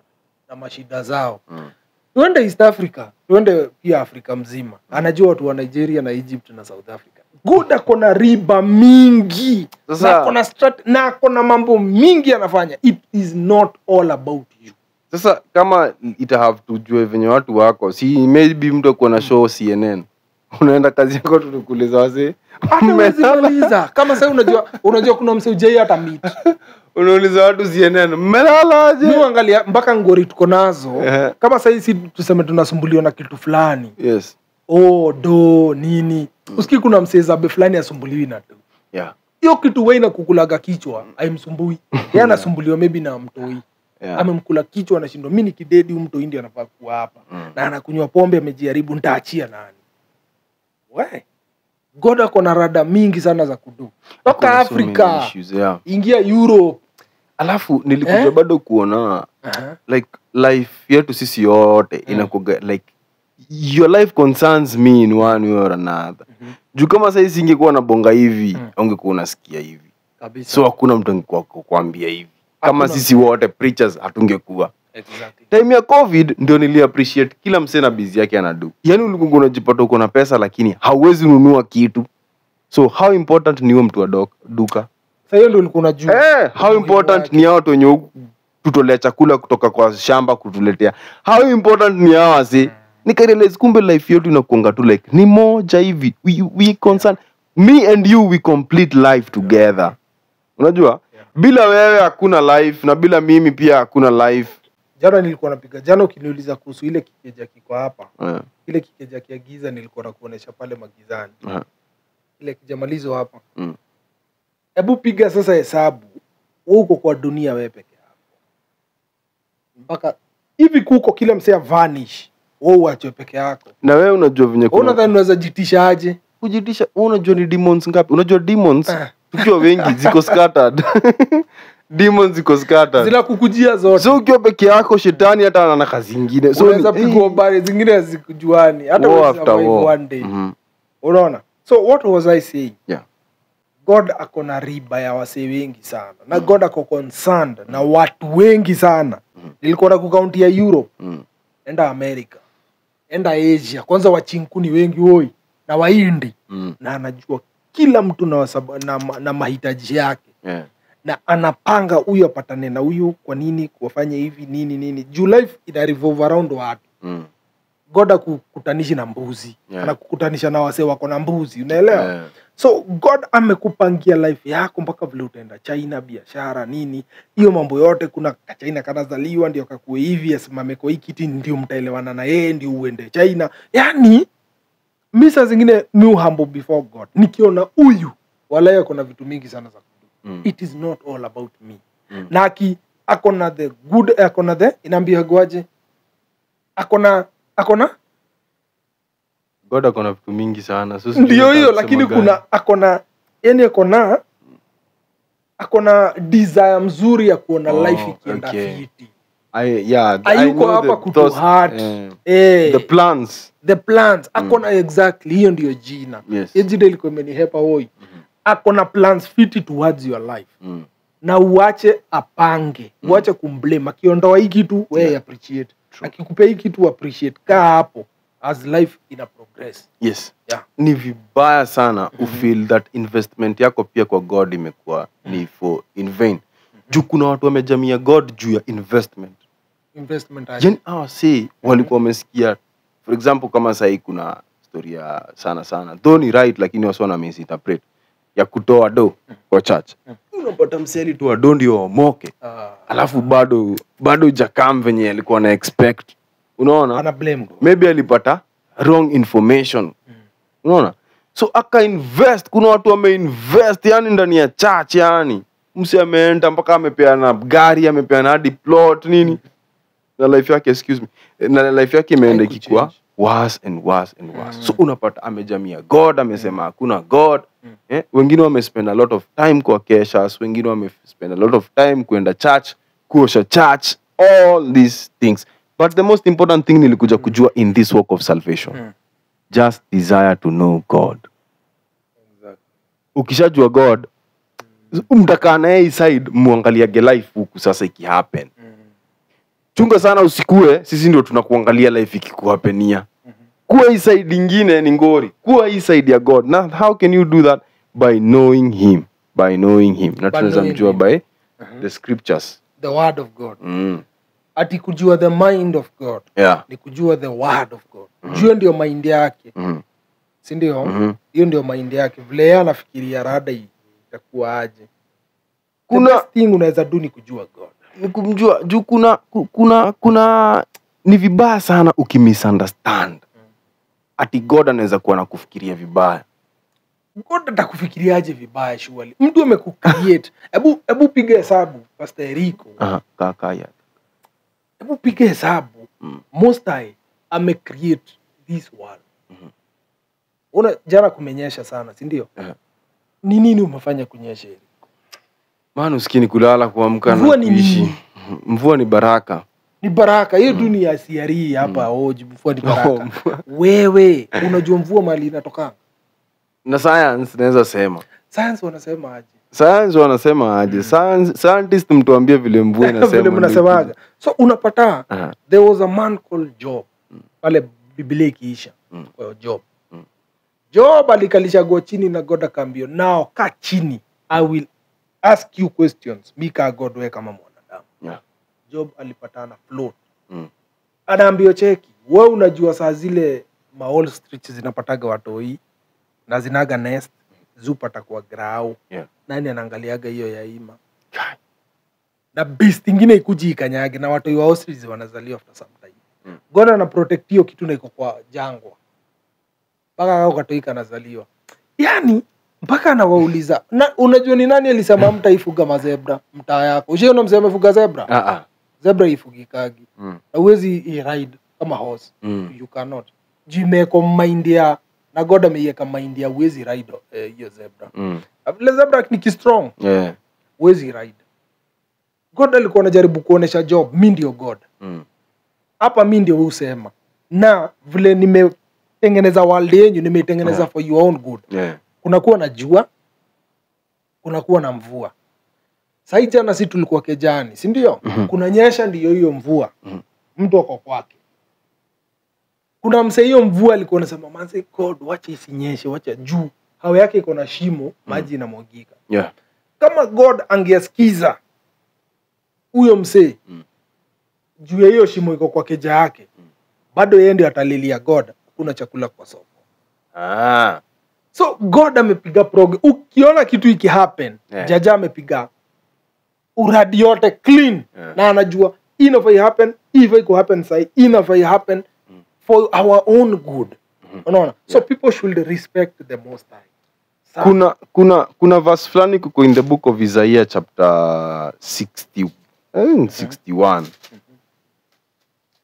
wote na mashida zao. Tuende East Africa, tuende pia Afrika mzima. Anajua watu wa Nigeria na Egypt na South Africa. God ako na riba mingi. Na ako na na ako na mambo mingi anafanya. It is not all about you. Sasa kama ita have tujue venye watu wako, si maybe mtu akuwa na show CNN, unaenda kazi yako tu ni kuuliza wase Hata huwezi maliza. Kama sasa unajua kuna msee hujai hata meet. Unauliza watu CNN, mmelala aje? Mi uangalia mpaka ngori tuko nazo. Kama sasa si tuseme tunasumbuliwa na kitu fulani. Oh, do nini? Usikii kuna msee zabe fulani asumbuliwi na do. Hiyo kitu wewe inakukulaga kichwa, haimsumbui. Yeye anasumbuliwa maybe na mtoi. Amemkula kichwa, anashindwa, mimi nikidedi huyu mtoi ndiye anafaa kuwa hapa. Na anakunywa pombe, amejiharibu, nitaachia nani? We. God ako na rada mingi sana za kudu. Toka Kuna so many Afrika, issues, yeah. ingia Europe. Alafu nilikuja Eh? bado kuona like life yetu sisi yote inakuga like your life concerns me in one way or another. Juu kama sahii singekuwa na bonga hivi, ungekuwa unasikia hivi. So hakuna mtu angekuwa kukwambia hivi. Kama Hakuna. sisi wote preachers hatungekuwa. Time ya COVID ndio nili appreciate kila msee na busy yake anadu. Yaani ulikuwa unajipata uko na pesa lakini hauwezi nunua kitu. So how important ni huyo mtu wa duka? Sasa hiyo ndio ulikuwa unajua. How important ni hao watu wenye tutolea chakula kutoka kwa shamba kutuletea. How important ni hao wasi? Nikarealize kumbe life yetu inakuanga tu like ni moja hivi. We concern me and you, we complete life together. Unajua? Bila wewe hakuna life na bila mimi pia hakuna life. Jana nilikuwa napiga. Jana ukiniuliza kuhusu ile kikeja kiko hapa. Ile kikeja kia giza nilikuwa nakuonesha pale magizani. Ile kijamalizo hapa. Hebu piga sasa hesabu. Wewe uko kwa dunia wewe peke yako. Mpaka hivi kuko kila msea vanish. Wewe uache peke yako. Na wewe unajua venye kuna. Unadhani unaweza jitisha aje? Kujitisha, unajua ni demons ngapi? Unajua demons tukiwa wengi ziko scattered. Demons ziko scattered. Zila kukujia zote. So ukiwa peke yako shetani hata ana kazi nyingine. So unaweza pigwa bari zingine hazikujuani. Hata after one day. Unaona? So what was I saying? Yeah. God ako na riba ya wasee wengi sana. Na God ako concerned na watu wengi sana. Nilikuwa na kukaunti ya Europe. Enda America. Enda Asia. Kwanza wachinkuni wengi woi na Wahindi. Na anajua kila mtu na mahitaji yake. Na anapanga huyu apatane na huyu kwa nini kuwafanye hivi nini nini. Juu life ina revolve around watu. God akukutanishi na mbuzi. Anakukutanisha na wasee wako na mbuzi, unaelewa? So God amekupangia life yako mpaka vile utaenda China, biashara nini, hiyo mambo yote. Kuna China kanazaliwa ndio kakue hivi, asimame kwa hii kiti ndio mtaelewana na yeye ndio uende China. Yaani mimi saa zingine mi humble before God. Nikiona huyu wala kuna vitu mingi sana za kudu. It is not all about me. Na aki akona the good, akona the inaambia gwaje? Akona God akona vitu mingi sana. So ndio hiyo, lakini kuna akona yani akona desire mzuri ya kuona life ikienda fiti. Ayuko hapa kutu heart. The plans. The plans. Akona exactly hiyo ndio jina. Hiyo jina ilikuwa imenihepa hoi. Akona plans fiti towards your life. Na uache apange. Uache kumblame. Akiondoa hii kitu wewe appreciate. Akikupea hii kitu appreciate. Kaa hapo as life ina progress. Yes. Yeah. Ni vibaya sana ufeel that investment yako pia kwa God imekuwa ni for in vain. Juu kuna watu wamejamia God juu ya investment. Investment. Yani hawa si walikuwa wamesikia, for example kama sasa kuna story ya sana sana. Though ni right lakini wasi wana misinterpret ya kutoa do kwa church. Unapata mseli tu do ndio moke. Alafu bado jakam venye alikuwa na expect. Unaona? Ana blame. Maybe alipata wrong information. Unaona? So aka invest, kuna watu wameinvest yani ndani ya church yani. Msi ameenda mpaka amepeana gari, amepeana hadi plot nini. Na life yake, excuse me, na life yake imeenda ikikuwa worse and worse and worse. So unapata amejamia God, amesema hakuna God. Wengine wamespend a lot of time kwa keshas, wengine wamespend a lot of time kuenda church, kuosha church, all these things. But the most important thing nilikuja kujua in this work of salvation, just desire to know God. Exactly. Ukishajua God, mtakaa na yeye side muangaliage life huku sasa ikihappen. Chunga sana usikue sisi ndio tunakuangalia life ikikuhappenia. Kuwa hii side nyingine ni ngori. Kuwa hii side ya God. Now how can you do that? By knowing him. By knowing him. Na tunaweza mjua by the scriptures. The word of God. Ati kujua the mind of God. Yeah. Ni kujua the word of God. Jua ndio mind yake. Si ndio? Hiyo ndio mind yake. Vile yeye anafikiria rada itakuwa aje. Kuna the best thing unaweza do ni kujua God. Ni kumjua juu kuna ni vibaya sana ukimisunderstand. Ati God anaweza kuwa na kufikiria vibaya. God atakufikiriaje vibaya surely? Mtu amekucreate. Hebu piga hesabu Pastor Eriko. Kaka ya. Hebu piga hesabu. Most High amecreate this world. Una jana kumenyesha sana, si ndio? Ni nini umefanya kunyesha Eriko? Maana usikini kulala kuamka na kuishi. Mvua ni baraka. Ni baraka. Hiyo tu ni asiari hapa oji, mvua ni baraka. Wewe unajua mvua mali inatoka? Na science naweza sema. Science wanasema aje? Science wanasema aje? Scientist mtuambie vile mvua inasema. Vile mnasemaga. So unapata there was a man called Job. Pale Biblia ikiisha. Kwa Job. Job alikalishagwa chini na God akaambia, now kaa chini, I will ask you questions. Mi kaa God, we kama mwanadamu. Job alipatana float. Anaambiwa cheki, wewe unajua saa zile ma Wall Street zinapataga watoi na zinaga nest, zupata kwa grau. Nani anaangaliaga hiyo yaima? Na beast ingine ikuji ikanyage na watoi wa ostrich wanazaliwa after some time. God ana protect hiyo kitu na iko kwa jangwa. Mpaka hao katoi kanazaliwa. Yaani mpaka anawauliza, na unajua ni nani alisema mtaifuga mazebra mtaa yako? Ushaona mzee amefuga zebra? Zebra ifugikagi. Na huwezi i-ride kama horse. You cannot. Juu imewekwa mind ya, na God ameiweka mind ya huwezi ride hiyo zebra. Vile zebra ni ki-strong. Huwezi ride. God alikuwa anajaribu kuonesha Job, mi ndio God. Hapa mi ndio husema. Na vile nimetengeneza world yenyu, nimeitengeneza for your own good. Kunakuwa na jua, kunakuwa na mvua. Sasa jana si tulikuwa kejani, si ndio? Kuna nyesha ndio hiyo mvua. Mtu ako kwake. Kuna mse hiyo mvua alikuwa anasema, manze God wacha isinyeshe, wacha juu. Hawa yake iko na shimo, maji inamwagika. Kama God angesikiza huyo mse juu ya hiyo shimo iko kwa keja yake, bado yeye ndio atalilia God, kuna chakula kwa soko. So God amepiga prog. Ukiona kitu iki happen, jaja amepiga uradi yote clean. Na anajua inafai happen, ifai ku happen sai, inafai happen for our own good. Unaona? So people should respect the Most High. Kuna verse fulani kuko in the book of Isaiah chapter 60, 61.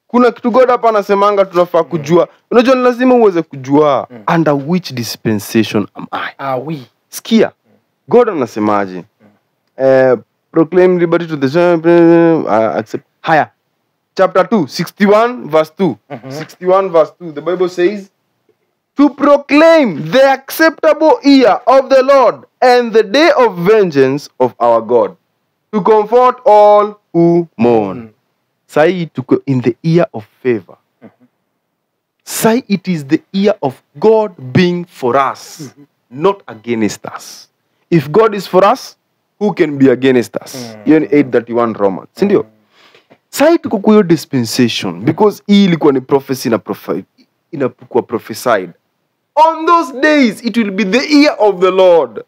Kuna kitu God hapa anasemanga tunafaa kujua. Unajua ni lazima uweze kujua under which dispensation am I. We. Sikia. God anasemaje? Proclaim liberty to the accept. Haya. Chapter 2, 61 verse 2. 61 verse 2. The Bible says, to proclaim the acceptable year of the Lord and the day of vengeance of our God, to comfort all who mourn. Sai tuko in the year of favor. Sai it is the year of God being for us, not against us. If God is for us, who can be against us? Hiyo ni 8:31 Romans, si ndio? Sai tuko kwa hiyo dispensation because hii ilikuwa ni prophecy na inapokuwa prophesied. On those days, it will be the year of the Lord.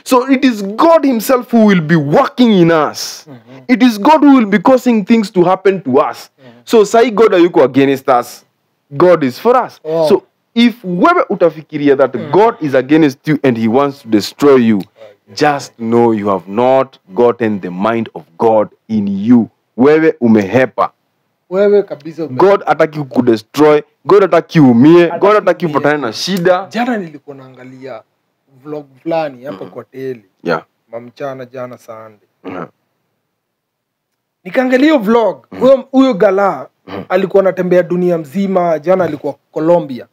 So it is God himself who will be working in us. It is God who will be causing things to happen to us. So sai God hayuko against us. God is for us. So if wewe utafikiria that God is against you and he wants to destroy you, just know you have not gotten the mind of God in you. Wewe umehepa. Wewe kabisa God hataki kukudestroy, God hataki uumie, God hataki upatane na shida. Jana nilikuwa naangalia vlog fulani hapa kwa teli. Mamchana jana Sunday. Nikaangalia hiyo vlog, huyo gala alikuwa anatembea dunia mzima, jana alikuwa Colombia.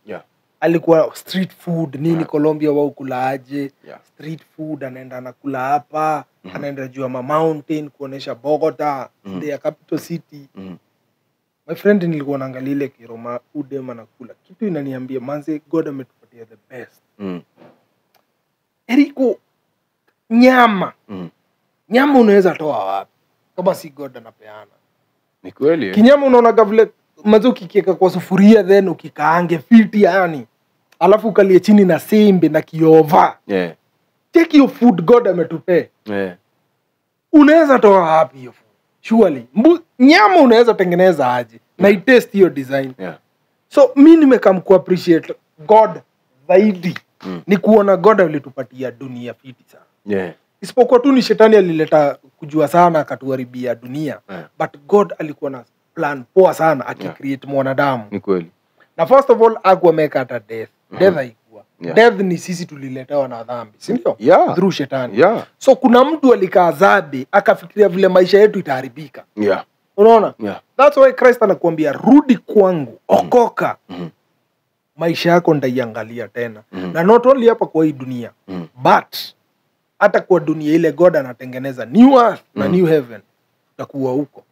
Alikuwa street food, nini Colombia wao kula aje? Street food anaenda anakula hapa, anaenda juu ya ma mountain kuonesha Bogota, their capital city. My friend nilikuwa naangalia ile Kiroma udema nakula. Kitu inaniambia manze God ametupatia the best. Eriko nyama. Nyama unaweza toa wapi? Kama si God anapeana. Ni kweli. Kinyama unaona vile manze ukikieka kwa sufuria then ukikaange fiti yani. Alafu ukalie chini na sembe na kiova. Take your food God ametupea. Unaweza toa wapi hiyo food? Surely. Nyama unaweza tengeneza aje? Na i-taste hiyo design. So mi nimekam ku appreciate God zaidi. Ni kuona God alitupatia dunia fiti sana. Isipokuwa tu ni shetani alileta kujua sana akatuharibia dunia. But God alikuwa na plan poa sana akicreate mwanadamu. Ni kweli. Na first of all hakuwa ameweka hata death. Death haikuwa. Death ni sisi tuliletewa na dhambi, si ndio? Through shetani. So kuna mtu alikaa zabe akafikiria vile maisha yetu itaharibika. Unaona? That's why Christ anakuambia rudi kwangu, okoka. Maisha yako nitaiangalia tena. Na not only hapa kwa hii dunia, but hata kwa dunia ile God anatengeneza new earth na new heaven, tutakuwa huko.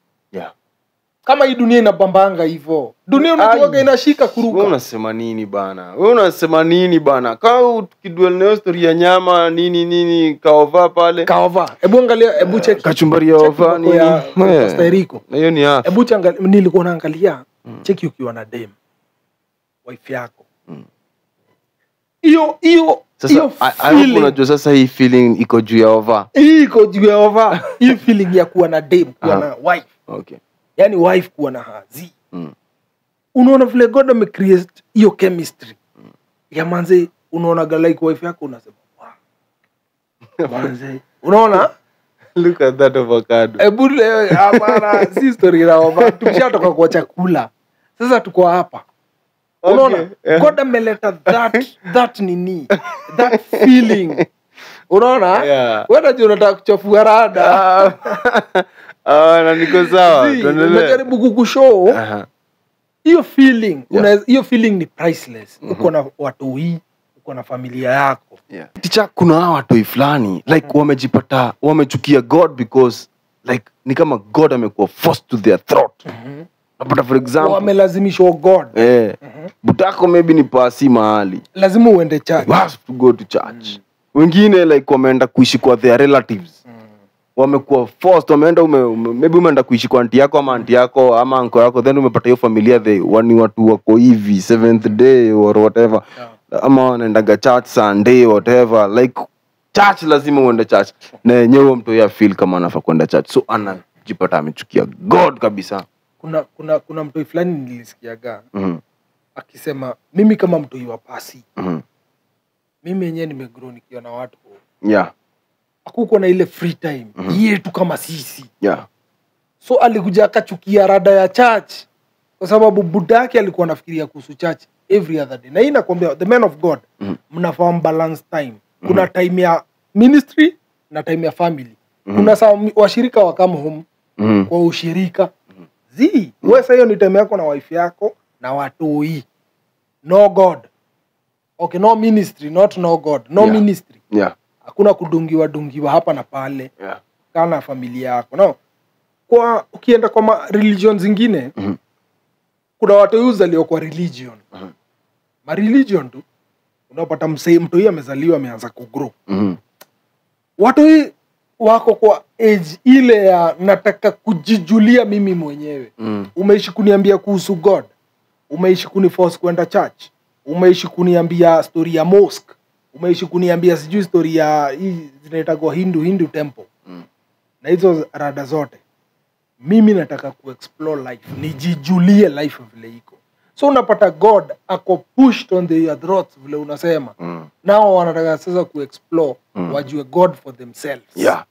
Kama hii dunia inabambanga hivyo. Dunia unajuaga inashika kuruka. Wewe unasema nini bana? Wewe unasema nini bana? Kama tukidwell na story ya nyama nini nini kaova pale. Kaova. Hebu angalia, hebu check. Kachumbari ya ova nini? Pastor Eriko. Na hiyo ni hapo. Hebu angalia, nilikuwa naangalia check ukiwa na dem. Wife yako. Hiyo hiyo sasa unajua sasa hii feeling iko juu ya ova. Hii iko juu ya ova. Hii feeling ya kuwa na dem, kuwa na wife. Okay. Yani wife kuwa na hazi. Unaona vile God ame create hiyo chemistry. Ya manze unaona like wife yako unasema wow. Manze unaona look at that avocado. Ebu hapana si story la avocado. Tumeshatoka kwa chakula. Sasa tuko hapa. Unaona? Okay, yeah. God ameleta that nini? That feeling. Unaona? Yeah. Wewe unajua unataka kuchafua rada. Na niko sawa. Tuendelee. Najaribu kukushow. Hiyo feeling, hiyo feeling ni priceless. Uko na watu hii, uko na familia yako. Yeah. Ticha, kuna hawa watu fulani like wamejipata, wamechukia God because like ni kama God amekuwa forced to their throat. But for example, wamelazimishwa God. Butako maybe ni pasi mahali. Lazima uende church. You have to go to church. Wengine like wameenda kuishi kwa their relatives. Wamekuwa forced, wameenda maybe umeenda kuishi kwa auntie yako ama auntie yako ama uncle yako, then umepata hiyo familia they wani watu wako hivi seventh day or whatever. Ama wanaendaga church Sunday whatever, like church lazima uende church. Na yenyewe mtu ya feel kama anafaa kwenda church. So anajipata amechukia God kabisa. Kuna mtu fulani nilisikiaga akisema mimi kama mtu wa pasi. Mimi yenyewe nimegrow nikiwa na watu. Yeah. Hakukuwa na ile free time yetu kama sisi. Yeah. So alikuja akachukia rada ya church kwa sababu budake alikuwa anafikiria kuhusu church every other day. Na hii nakwambia the men of God mnafahamu balance time. Kuna time ya ministry na time ya family. Kuna washirika wa come home kwa ushirika. Zi, wewe sasa hiyo ni time yako na wife yako na watoi. No God. Okay, no ministry, not no God. No ministry. Yeah. Hakuna kudungiwa dungiwa hapa na pale. Yeah. Kana familia yako. No. Kwa ukienda kwa religion zingine, kuna watu wazalio kwa religion. Ma religion tu unapata msee mtu yeye amezaliwa ameanza kugrow. Watu wako kwa age ile ya nataka kujijulia mimi mwenyewe. Umeishi kuniambia kuhusu God. Umeishi kuniforce kwenda church. Umeishi kuniambia story ya mosque. Umeishi kuniambia sijui story ya hii zinaitwa Hindu temple. Na hizo rada zote. Mimi nataka kuexplore life, nijijulie life vile iko. So unapata God ako pushed on the throat vile unasema. Nao wanataka sasa kuexplore, wajue God for themselves. Yeah.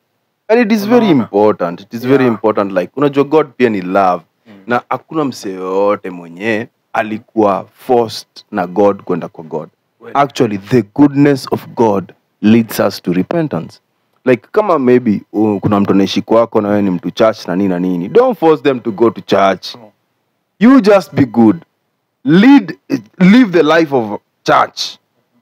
And it is very important. It is very important, like unajua God pia ni love. Na hakuna msee yote mwenye alikuwa forced na God kwenda kwa God. Actually the goodness of God leads us to repentance. Like kama maybe kuna mtu anaishi kwako na wewe ni mtu church na nini na nini, don't force them to go to church. You just be good. Live the life of church.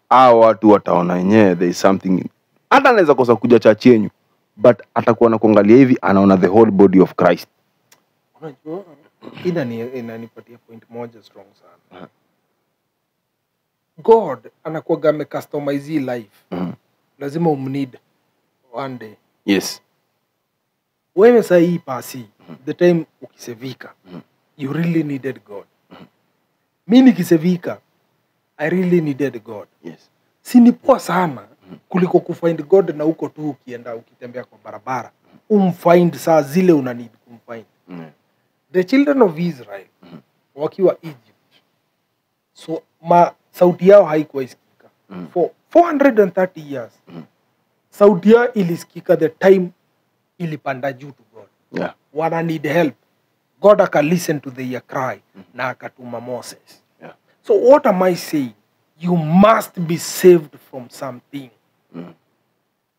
Hao watu wataona wenyewe there is something. Hata anaweza kosa kuja church yenu, but atakuwa anakuangalia hivi anaona the whole body of Christ. Unajua inanipatia point moja strong sana. God anakuwa amecustomize life. Lazima umneed one day. Yes. Wewe sasa hii pasi, the time ukisevika, you really needed God. Mimi nikisevika, I really needed God. Yes. Si ni poa sana kuliko kufind God na huko tu ukienda ukitembea kwa barabara. Umfind saa zile una need kumfind. The children of Israel wakiwa Egypt. So sauti yao haikuwa isikika. For 430 years. Sauti yao ilisikika the time ilipanda juu to God. Yeah. Wana need help. God aka listen to their cry na akatuma Moses. Yeah. So what am I saying? You must be saved from something.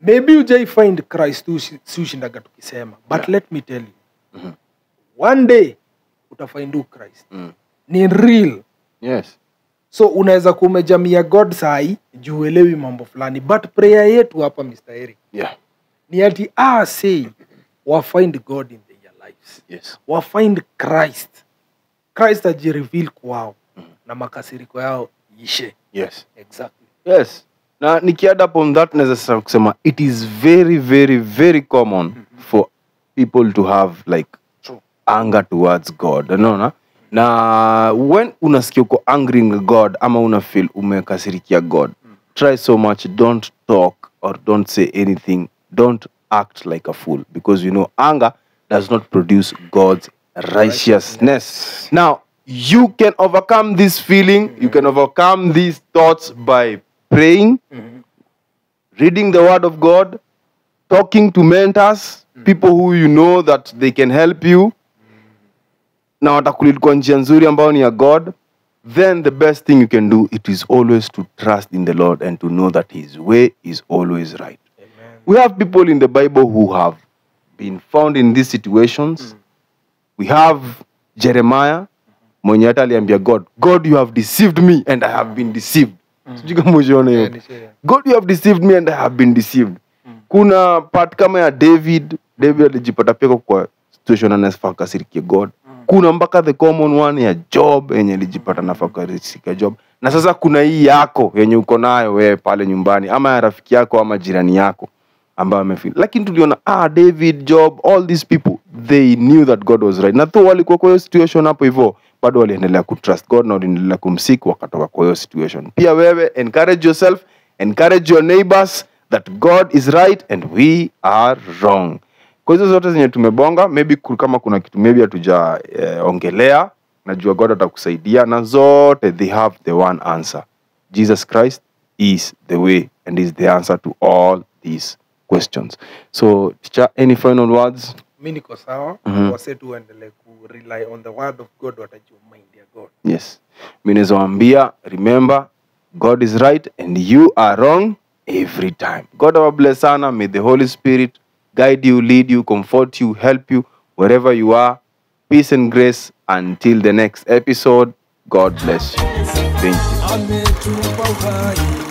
Maybe you just find Christ sushindaga tukisema. But let me tell you. One day utafind Christ. Ni real. Yes. So unaweza kumejamia God sai juu uelewi mambo fulani, but prayer yetu hapa Mr. Eric. Yeah. Ni ati say wa find God in their lives. Yes. Wa find Christ. Christ ajireveal kwao na makasiriko yao ishe. Yes. Exactly. Yes. Na nikiadd up on that, naweza sasa kusema it is very, very, very common for people to have like True. Anger towards God. Unaona? Na when unasikia uko angry in God ama una feel umekasirikia God, try so much, don't talk or don't say anything, don't act like a fool, because you know anger does not produce God's righteousness. Now, you can overcome this feeling, you can overcome these thoughts by praying, reading the word of God, talking to mentors, people who you know that they can help you, na watakulead kwa njia nzuri ambayo ni ya God. Then the best thing you can do, it is always to trust in the Lord and to know that his way is always right. Amen. We have people in the Bible who have been found in these situations. We have Jeremiah, mwenye hata aliambia God, "God, you have deceived me and I have been deceived." Sijui kama ushaona hiyo. Yeah, nishaona. "God, you have deceived me and I have been deceived." Kuna part kama ya David. David alijipata pia kwa situation anafaa kasirikie God. Kuna mpaka the common one ya Job yenye alijipata nafaa kasirikia Job. Na sasa kuna hii yako yenye uko nayo wewe pale nyumbani, ama ya rafiki yako ama jirani yako ambayo amefeel. Lakini tuliona David, Job, all these people, they knew that God was right. Na tu walikuwa kwa hiyo situation hapo hivyo, bado waliendelea kutrust God na waliendelea kumseek, wakatoka kwa hiyo situation. Pia wewe encourage yourself, encourage your neighbors that God is right and we are wrong. Kwa hizo zote zenye tumebonga, maybe kama kuna kitu maybe hatuja ongelea, najua God atakusaidia, na zote they have the one answer. Jesus Christ is the way and is the answer to all these questions. So, teacher, any final words? Mi niko sawa. Wase tu waendelee ku rely on the word of God, watajua mind ya God. Yes. Mi naweza waambia, remember, God is right and you are wrong every time. God bless sana. May the Holy Spirit guide you, lead you, comfort you, help you wherever you are. Peace and grace until the next episode. God bless you. Thank you. Ametupa uhai.